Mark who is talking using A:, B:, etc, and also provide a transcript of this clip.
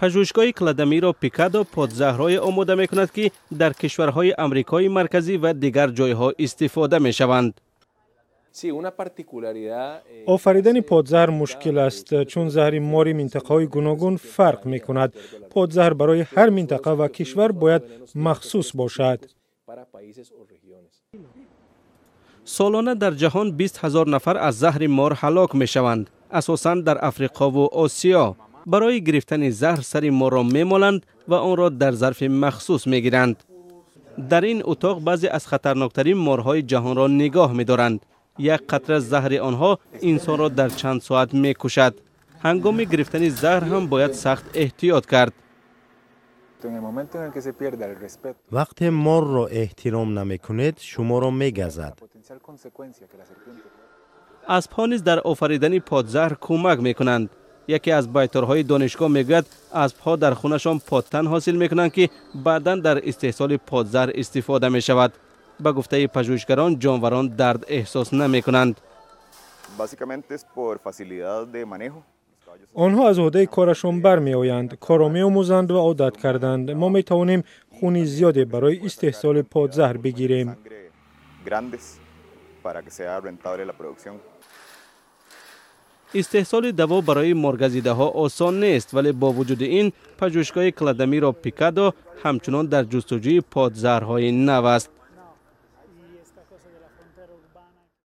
A: Пажӯҳишгоҳи Кладамиро Пикадо подзаҳрҳое омода мекунад, ки дар кишварҳои Амрикои Марказӣ ва дигар ҷойҳо истифода мешаванд.
B: Офаридани подзаҳр мушкил аст, чун заҳри мори минтақаҳои гуногун фарқ мекунад. Подзаҳр барои ҳар минтақа ва кишвар бояд махсус бошад.
A: Солона дар ҷаҳон 20 000 нафар аз заҳри мор ҳалок мешаванд, асосан дар Африқову Осиё. Барои гирифтани заҳр сари морро мемоланд ва онро дар зарфи махсус мегиранд. Дар ин утоқ баъзе аз хатарноктарин морҳои ҷаҳонро нигоҳ медоранд. Як қатра заҳри онҳо инсонро дар чанд соат мекушад. Ҳангоми гирифтани заҳр ҳам бояд сахт эҳтиёт кард.
C: Вақте морро эҳтиром намекунед, шуморо мегазад.
A: Аспҳо низ дар офаридани подзаҳр кӯмак мекунанд. Яке аз байторҳои донишгоҳ мегӯяд, аспҳо дар хунашон подтан ҳосил мекунанд, ки баъдан дар истеҳсоли подзаҳр истифода мешавад. Ба гуфтаи пажӯҳишгарон, ҷонварон дард эҳсос намекунанд.
B: Онҳо аз уҳдаи корашон бармеоянд, корро меомӯзанд ва одат карданд. Мо метавонем хуни зиёде барои истеҳсоли подзаҳр бигирем.
A: Истеҳсоли даво барои моргазидаҳо осон нест, вале бо вуҷуди ин пажӯҳишгоҳи Кладамиро Пикадо ҳамчунон дар ҷустуҷӯи подзаҳрҳои нав аст.